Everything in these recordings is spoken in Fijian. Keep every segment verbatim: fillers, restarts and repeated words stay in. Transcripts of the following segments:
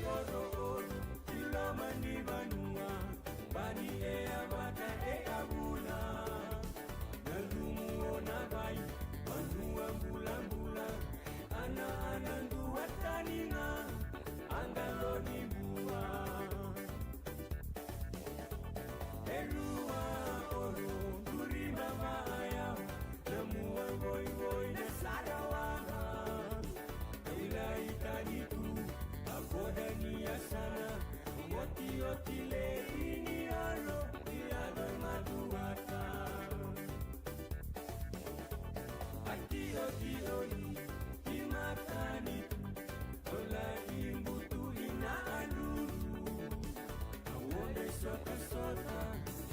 Oro, oro, i loma ni vanua, bani e a vata e a vula. Na lumu o na vai, vanua bulabula, ana, ana dua tani na, a qalo ni vua. E rua oro, duri mamaia, na mua voivoi na sarawaga. Ila i tani tu, a voda ni asana, oti, oti le ini alo, i alo maduata. Ati, oti, oti, i matani tu, ola i butu i na alulu. A wonde sota, sota,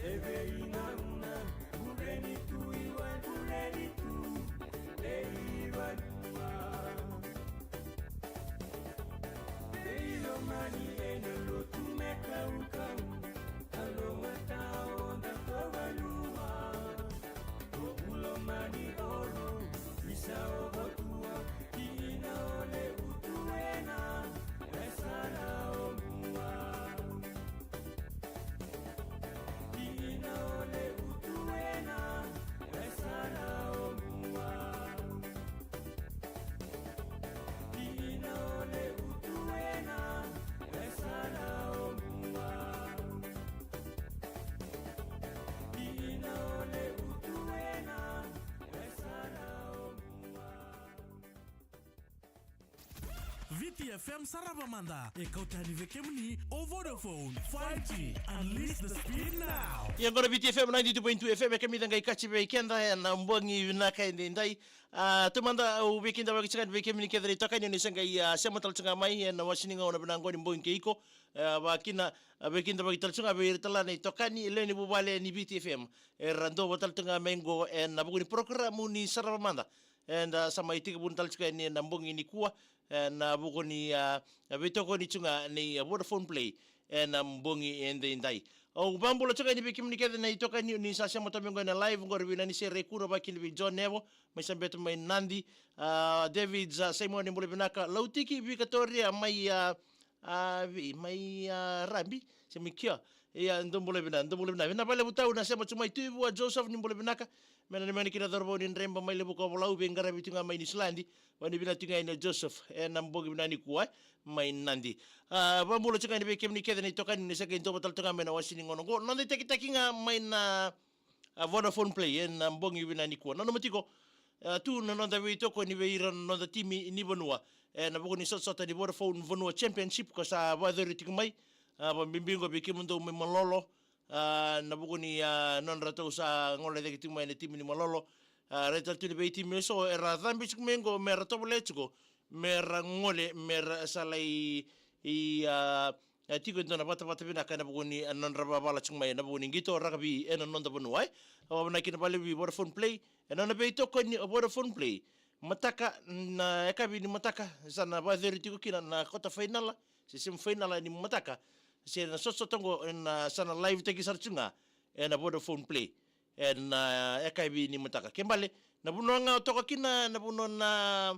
e vei na una, bureni tu i wa, bureni tu, e i wa lua. Veilomani ena lotu me kaukau, a lomata o da ko vanua. O Bulomani oro, isa o votua, ki ina o le utu ena, e sara o mua. Ki ina o le utu ena, e sara o mua. Ki ina o le utu ena, e sara o mua. Ki ina o le utu ena, e sara o mua. Viti F M sarava mada, e kauta yani vei kemuni o Vodafone five G. Unleash the speed now. Ia qo na Viti F M ninety-two point two F M, e kemuni da qai kaci vei keda ena bogi vinaka edaidai. A, taumada au veikidavaki tiko ga vei kemuni kece na itokani ni sa qai, a, sema tale tiko ga mai ena wase ni gauna vinaka qo ni bogi kei iko. E, vakakina, a, veikidavaki tale tiko ga vei ira tale na itokani lewe ni vuvale ni Viti F M. Era dau vata tale tiko ga mai qo ena vuku ni porokaramu ni sarava mada. Eda sa mai tekivu tale tiko yani ena bogi nikua, ena vuku ni, a, veitokoni tiko ga ni, a, Vodafone Play ena bogi edaidai. Au vakabula tiko yani vei kemuni kece na itokani ni sa sema tu mai qo ena live qori, vei Nanisere Kuro, vakakina vei John Nevo mai Sabeto mai Nadi, a, David, a, Simon, ni bula vinaka, Lautiki Vikatoria mai, a, a, vei mai, a, Rabi, se mai Kia. Ia, dou bula vinaka, dou bula vinaka. Vinaka vakalevu tau na sema tu mai. Tui Vua Joseph, ni bula vinaka. Me na neimani kina cauravou ni Dreba mai Levuka, Volau, veiqaravi tu ga mai Niusiladi. Vakavinavinaka tu ga yani o Joseph ena bogi vinaka nikua, e, mai Nadi. A, vakabula tu ga yani vei kemuni kece na itokani ni sa qai dau vata tale tu ga mai na wase ni gauna qo. Noda itakitaki ga mai na, a, Vodafone Play ena bogi vinaka nikua. Nanuma tiko, a, tu na noda veitokoni vei ira na noda timi ni vanua ena vuku ni sotasota ni Vodafone Vanua Championship ka sa vakayacori tiko mai. A, vakabibi qo vei kemudou mai Malolo, a, na vuku ni, a, nodratou sa gole cake tiko mai na timi ni Malolo. A, raica tale tu ni veitimi eso era cabe tiko mai qo, mera tovolea tiko mera gole, mera sa lai, i, a, a, tiko e dua na vatavata vinaka ena vuku ni, a, nodra vavala tiko mai ena vuku ni qito rakavi ena noda vanua, e. Au vakavinavinaka kina vakalevu vei Vodafone Play ena nona veitokoni o Vodafone Play. Mataka, na yakavi ni mataka sa na vakayacori tiko kina na kota fainala se semi fainala ni mataka, se na sotasota qo ena sa na live-taki sara tu ga ena Vodafone Play ena, a, yakavi ni mataka. Ke bale, na vanua ga o toka kina, na vanua na,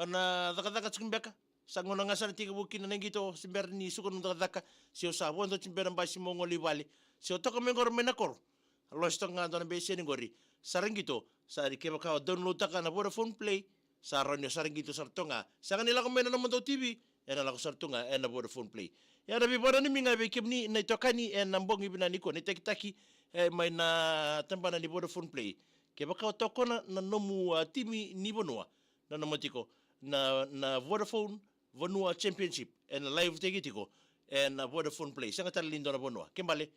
na cakacaka tiko beka, sa gauna ga sa na tekivu kina na qito, se bera ni suka na cakacaka, se o sa vodo tiko beka na basi mo gole i vale, se o toka mai qori mai na koro, a losi toka ga dua na beseni qori, sa ra qito, sa ri kevaka o download-taka na Vodafone Play, sa rawa ni o sa ra qito sara toka ga. Sega ni lako mai na nomudou T V, ena lako sara tu ga ena Vodafone Play. Ia na veivakananumi ga vei kemuni na itokani ena bogi vinaka nikua, na itakitaki, e, mai na tabana ni Vodafone Play. Kevaka o tokona na nomu, a, timi ni vanua, nanuma tiko na, na Vodafone Vanua Championship ena live-taki tiko ena Vodafone Play. Sega tale ni dua na vanua. Ke bale,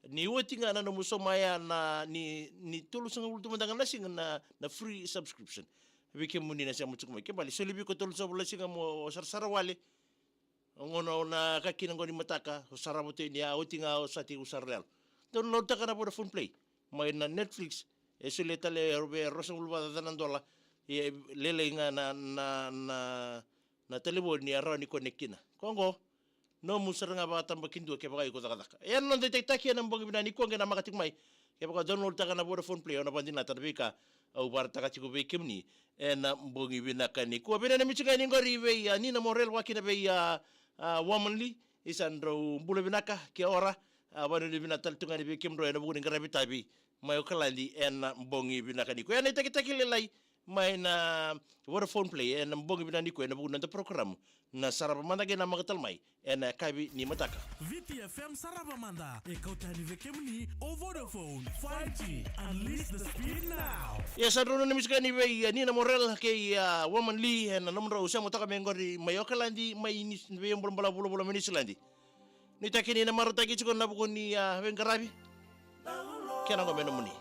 ni oti ga na nomu sauma ya na ni, ni tolusagavulu tu mada ga na siga na, na free subscription. Vei kemuni na sema tiko mai. Ke bale, soli vei iko tolusagavulu na siga mo sarasara wale. O gauna o na ka kina qo ni mataka, o sarava tu yani, a oti ga o sa tekivu sara lelo. Download-taka na Vodafone Play mai na Netflix. E solia tale e rua, e ruasagavulu vakacaca na dola. E lailai ga na, na, na, na talevoni e rawa ni connect kina. Ko qo, nomu sara ga vakatabakidua kevaka iko cakacaka. E na noda itakitaki ena bogi vinaka nikua, qai namaka tiko mai. Kevaka o download-taka na Vodafone Play, o na vakadinata na veika au vakaraitaka tiko vei kemuni ena bogi vinaka nikua. Veinanumi tiko ga yani qori vei, a, Nina Morel, vakakina vei, a, a, Womanly, isa drau bula vinaka, kia ora, a, vakanuinui vinaka tale tu ga yani vei kemudrau ena vuku ni qaravi tavi mai Okaladi ena bogi vinaka nikua. Ena itakitaki lailai mai na Vodafone Play ena bogi vinaka nikua ena vuku ni noda porokaramu na Sarava Mada, qai namaka tale mai ena yakavi ni mataka. Viti F M Sarava Mada e kauta yani vei kemuni o Vodafone five G. Unleash the speed now. Ia, sa drau nanumi tiko yani vei, a, Nina Morel kei, a, Womanly ena nomudrau sema toka mai qori mai Okaladi, mai Nis-, vei Bula Bula Bula mai Niusiladi. Nuitaki ni na marautaki tiko na vuku ni, a, veiqaravi. Kena qo me nomuni.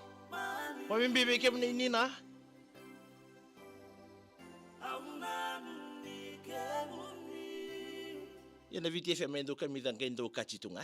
Vakabibi vei kemuni Nina. Ia na Viti F M e dau kamica qai dau kati tu ga.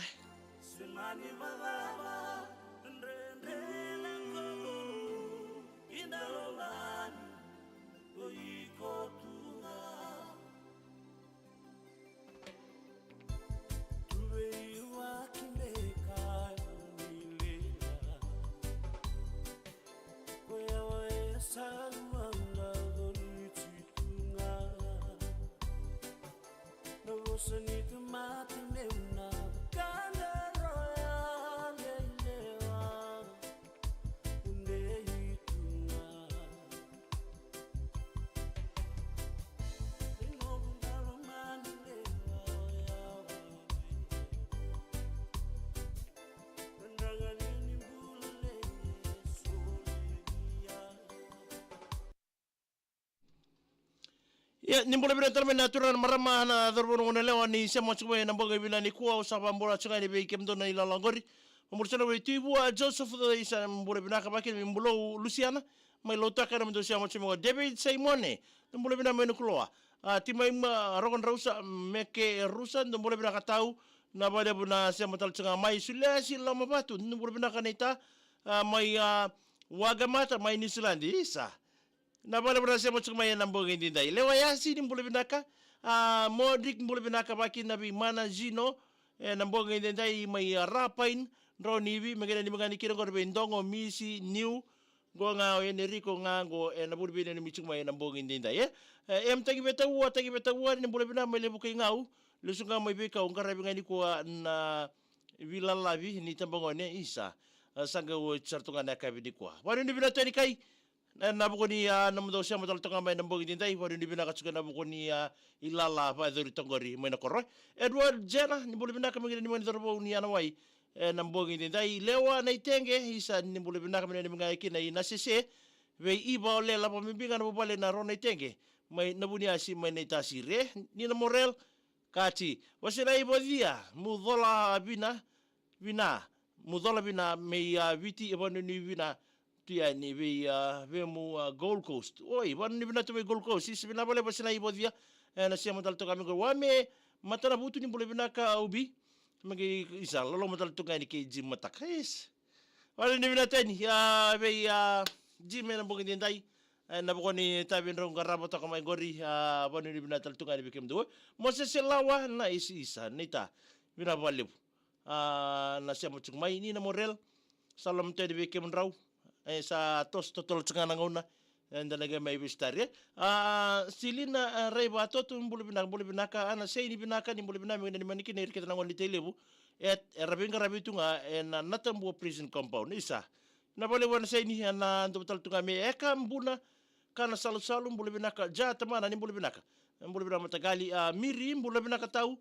Ia, ni bula vinaka tale mai na turaga na marama na cauravou na gone yalewa ni sema tiko mai ena bogi vinaka nikua, au sa vakabula tiko ga yani vei kemudou na ilala qori. Vakabula tiko ga vei Tui Vua Joseph, isa bula vinaka, vakakina vei Bulou Lusiana mai Lautoka, na nomudou sema tiko mai, David Simone, ni bula vinaka mai Nukuloa. A, Timaima Rokodrausa, Meke Rusa, ni bula vinaka tau, na vakalevu na sema tale tiko ga mai. Suliasi Lomavatu, ni bula vinaka naita, a, mai, a, Wagamata mai Niusiladi, isa. Na vakalevu na sema tiko mai ena bogi edaidai. Lewa Yasi, ni bula vinaka. A, Modric, ni bula vinaka, vakakina vei Mana Zino ena bogi edaidai mai, a, Rapain, Drau ni Ivi, me qai nanumi ga yani kina qori vei Dogo, Misi, Niu, qo ga o Enrico ga qo ena vuku ni veinanumi tiko mai ena bogi edaidai, e. E, em Tagi Vetaua, Tagi Vetaua, ni bula vinaka mai Levukaigau, lesu ga mai Veikau, qaravi ga nikua na veilalavi ni tabagone, isa. A, sa qai oti sara tu ga na yakavi nikua. Vakanuinui vinaka tu yani kai, e, na vuku ni, a, nomudou sema tale toka mai na bogi edaidai, vakanuinui vinaka tiko na vuku ni, a, ilala vakayacori toka qori mai na koro. Edward Jenner, ni bula vinaka, me qai nanumi ga yani cauravou ni Anawai ena bogi edaidai. Lewa Naitege, isa, ni bula vinaka, me nanumi ga yani kina i Nasese vei Iva Olela, vakabibi ga na vuvale na Ro Naitege mai Navuniasi mai Naitasiri, e. Nina Morel, Kati, Vasinai Vocia, Mucola Vina, Vina, Mucola Vina mai, a, Viti, e vakanuinui vinaka tu yani vei, a, Vemu, a, Gold Coast. Oi, vakanuinui vinaka tu mai Gold Coast. Isa, vinaka vakalevu Vasinai Vocia, e, na sema tale toka mai qo. Wame Matanavutu, ni bula vinaka Ubi. Me qai, isa, loloma tale toka yani kei Jim Mataka. Isa. Vakanuinui vinaka tu yani, a, vei, a, Jim ena bogi edaidai. E, na vuku ni tavi drau qarava toka mai qori, a, vakanuinui vinaka tale tu ga yani vei kemudou. Mosese Lawa, na isa, isa, naita. Vinaka vakalevu. A, na sema tiko mai, Nina Morel. Sa loloma tu yani vei kemudrau. E, sa toso totolo tiko ga na gauna. E, da na qai mai veisitari, e. A, Silina, a, Raivatoto, bula vinaka, bula vinaka. Ana Seini vinaka, ni bula vinaka, me qai nanumi ga yani kina ira kece na gone ni Tailevu. E, era veiqaravi tu ga ena Natabua Prison Compound, isa. Na vakalevu Ana Seini, ena dua tale tu ga mai. Eka Buna, Kana Salusalu, bula vinaka. Ja Tamana, ni bula vinaka. Bula vinaka mataqali, a, Miri, bula vinaka tau.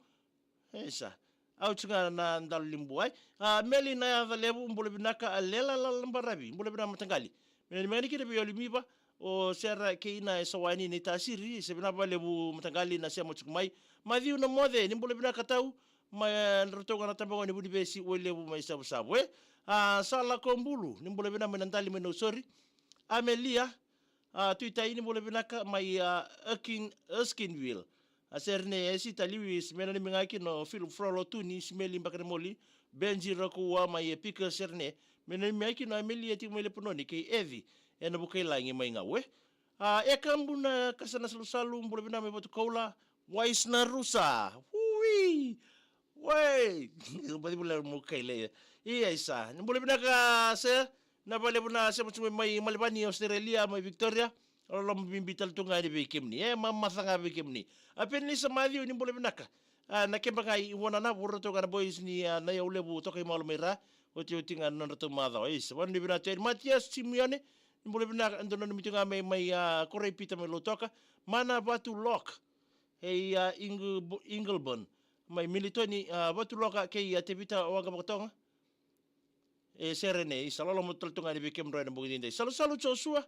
Isa. Au tiko ga na Dalo ni Buai. A, Meli Nayacalevu, bula vinaka. A, Lela Lalabaravi, bula vinaka mataqali. Me nanumi ga yani kina vei Olimiva, o Sera kei Ina e Sawani, Naitasiri, isa, vinaka vakalevu mataqali na sema tiko mai. Maciu Namoce, ni bula vinaka tau. Mai, e, drau toka na tabagone ni Vunivesi, Wailevu mai Savusavu, e. A, Sala Kobulu, ni bula vinaka mai Nadali mai Nausori. Amelia, a, Tuitai, ni bula vinaka mai, a, Erkin-, Erskineville. A, Serne, e, Sita Lewis, me nanumi ga kina o Philip Frolo, Tuni, Simeli Bakanamoli, Benji Rakua mai, e, Pika Serne, me nanumi ga kina o Amelia tiko mai Lepanoni kei Evi ena Vukailagi mai Gau, e. A, Eka Buna, Kasana Salusalu, bula vinaka mai Vatukoula, Wais Narusa. Ui! Wei! Baci bula mo kaila ia. Ia, isa. Ni bula vinaka, se. Na vakalevu na sema tiko mai Malevani, Australia, mai Victoria. Loloma bibi tale tu ga yani vei kemuni. E, mamaca ga vei kemuni. A, Penilisa Maciu, ni bula vinaka. A, na keba ga i Wananavu, ratou ga na boys ni, a, Naiyawu Levu, toka i Malo mai Ra, otioti ga na nodratou macawa. Isa, vanuinui vinaka tu yani Matias Simeone, ni bula vinaka, e dua na nanumi tu ga mai, mai, a, Koroipita mai Lautoka, Mana Vatuloka, e, a, Ingleburn, mai Militoni, a, Vatuloka, kei, a, Tevita Waqavakatoga. E Serene, isa, loloma tale tu ga yani vei kemudrau ena bogi edaidai. Salusalu Joshua,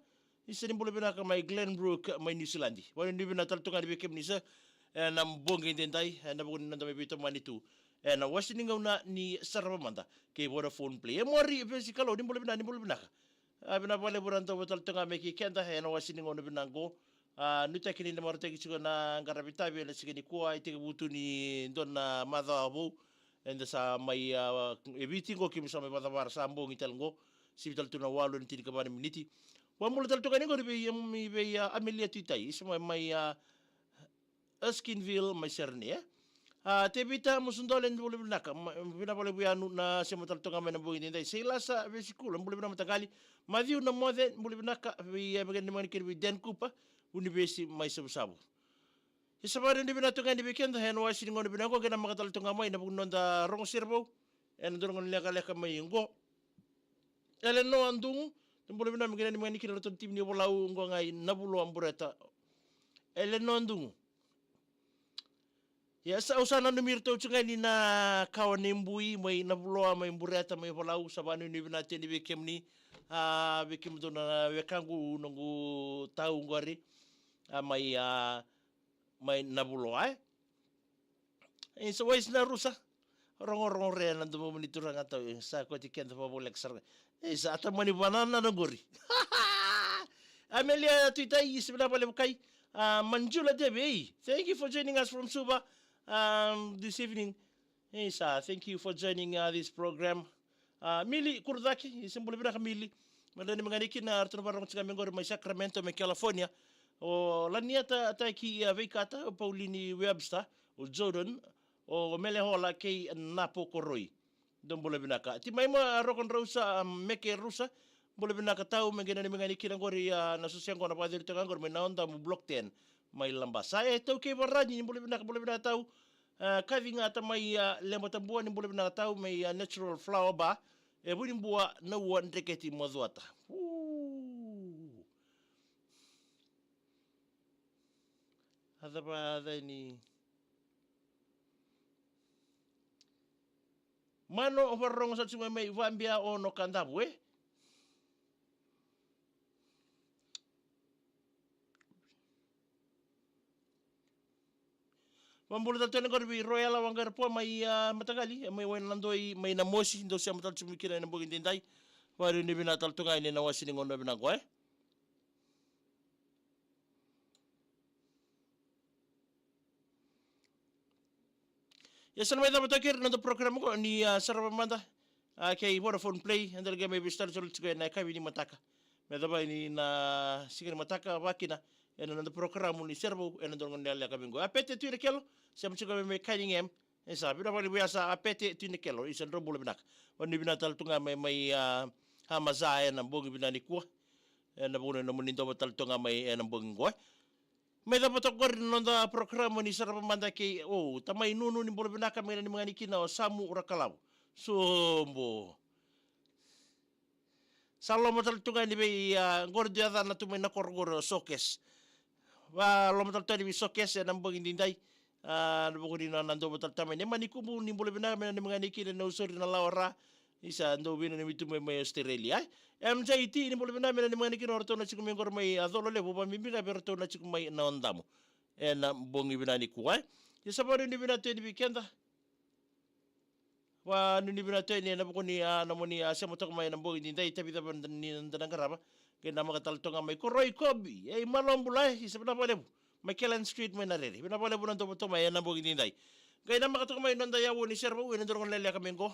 isa, ni bula vinaka mai Glenbrook, mai New Zealand. Vanuinui vinaka tale tu ga yani vei kemuni, isa, ena bogi edaidai, ena vuku ni noda mai veitomani tu ena wase ni gauna ni Sarava Mada kei Vodafone Play. E Mori Vesikalou, ni bula vinaka, ni bula vinaka. A, vinaka vakalevu na dau vata tale tu ga mai kei keda ena wase ni gauna vinaka qo. A, nuitaki ni da marautaki tiko na qaravi tavi ena siga nikua, e tekivu tu ni dua na macawa vou. Eda sa mai, a, e Viti qo, keimami sa mai vakacavara, sa bogi tale qo. Sivi tale tu na walu ena tinikava na miniti. Vakabula tale tu ga yani qori vei, vei, a, Amelia Tuitai, isa mai, mai, a, Erskine Ville, mai Serene, e. A, Tevita Musudole, ni bula vinaka, ma-, vinaka vakalevu yani na sema tale tu ga mai ena bogi edaidai. Seilasa Vesikula, bula vinaka mataqali. Maciu Namoce, bula vinaka, vei, a, vei kemuni na neimami kena vei Dan Cooper, Univesi mai Savusavu. Isa, vanuinui vinaka tu ga yani vei keda ena wase ni gauna vinaka qo, qai namaka tale tu ga mai ena vuku ni noda rogo sere vou ena dua na gauna lekaleka mai qo. Elenoa Dugu, ni bula vinaka, me qai nanumi ga yani kina ratou na timi ni Volau qo ga i Navuloa, Bureta. Elenoa Dugu. Ia, sa, au sa nanumi iratou tiko ga yani na kawa ni Bui mai Navuloa, mai Bureta, mai Volau, sa vanuinui vinaka tu yani vei kemuni. A, vei kemudou na wekaqu, noqu tau qori, a, mai, a, mai Navuloa, e. Isa, waisina Rusa. Rogorogo re na domomuni turaga tau, e, sa koti keda vakavoleka sara ga. Isa, a tamani vanana na qori. Amelia Tuitai, isa, vinaka vakalevu kai. A, Manjula Devi, thank you for joining us from Suva, um, this evening. Isa, thank you for joining, uh, this program. A, Mili Kurucaki, isa, bula vinaka Mili. Me nanumi ga yani kina ratou na vakarorogo tiko ga mai qori mai Sacramento, mai California. O Laniata Taki, a, Veikata, o Paulini Webster, o Jordan, o Melehola kei Napo Koroi. Dou bula vinaka. Timaima Rokodrausa, a, Meke Rusa, bula vinaka tau, me qai nanumi ga yani kina qori, a, na soso yaqona vakaciri toka qori mai Naodamu Block ten, mai Labasa. E, Taukei Varani, bula vinaka, bula vinaka tau. A, Kaci Gata mai, a, Leba Tabua, ni bula vinaka tau, mai, a, Natural Flower Bar. E Vunibua, Naua, Dreketi, Macuata. Uu. A cava, a cava ni Mano, o vakarorogo sara tiko mai, mai Vabia, o Nokadavu, e. Vakabula tale tu yani qori vei Royal Waqarepoa mai, a, mataqali, e mai Wainadoi, mai Namosi, dou sema tale tiko mai kina ena bogi edaidai. Vanuinui vinaka tale tu ga yani ena wase ni gauna vinaka qo, e. Ia sa na mai cava toka kina na noda program qo ni, a, Sarava Mada, a, kei Vodafone Play, eda na qai mai veisotari tiko ena yakavi ni mataka. Me cava yani na siga ni mataka, vakakina ena noda program ni Sarava, ena dua na gauna lekaleka mai qo. A Pete Tuinakelo, sema tiko mai, mai Cunningham. Isa, vinaka vakalevu, ia sa a Pete Tuinakelo, isa, drau bula vinaka. Vanuinui vinaka tale tu ga mai, mai, a, Amaza ena bogi vinaka nikua. Ena vuku ni nomuni dau vata tale tu ga mai ena bogi qo, e. Mai cava toka qori na noda program ni Sarava Mada kei, o, Tamai Nunu, ni bula vinaka, me nanumi ga yani kina o Samu Rakalavo. Sobo. Sa loma tale tu ga yani vei, a, qori dua yacana tu mai na koro qori o Sokes. Sa loma tale tu yani vei Sokes ena bogi edaidai. A, ena vuku ni nona dau vata tale tu mai. Nemani Kubu, ni bula vinaka, me nanumi ga yani kina na Usori na Lawara. Isa, dau vinanumi tu mai, mai Australia, e. M J T, ni bula vinaka, me nanumi ga yani kina o ratou na tiko mai qori mai, a, Cololevu, vakabibi ga vei ratou na tiko mai Naodamu. Ena bogi vinaka nikua, e. Ia sa vanuinui vinaka tu yani vei keda. Vanuinui vinaka tu yani ena vuku ni, a, nomuni, a, sema toka mai ena bogi edaidai, tavi cava ni da na qarava. Qai namaka tale toka mai Koroi Kobi, e, i Malobula, e, isa, vinaka vakalevu. Mai Kellen Street mai Narere. Vinaka vakalevu na dau vata mai ena bogi edaidai. Qai namaka toka mai noda yavu ni Sarava ena dua na gauna lekaleka mai qo.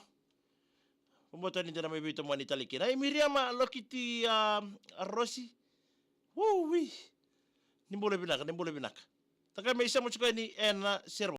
Vakabauta ni da na mai veitomani tale kina. E, Miriama Lokiti, a, Rosi. Uwi. Ni bula vinaka, ni bula vinaka. Toka mai sema tiko yani ena Sarava.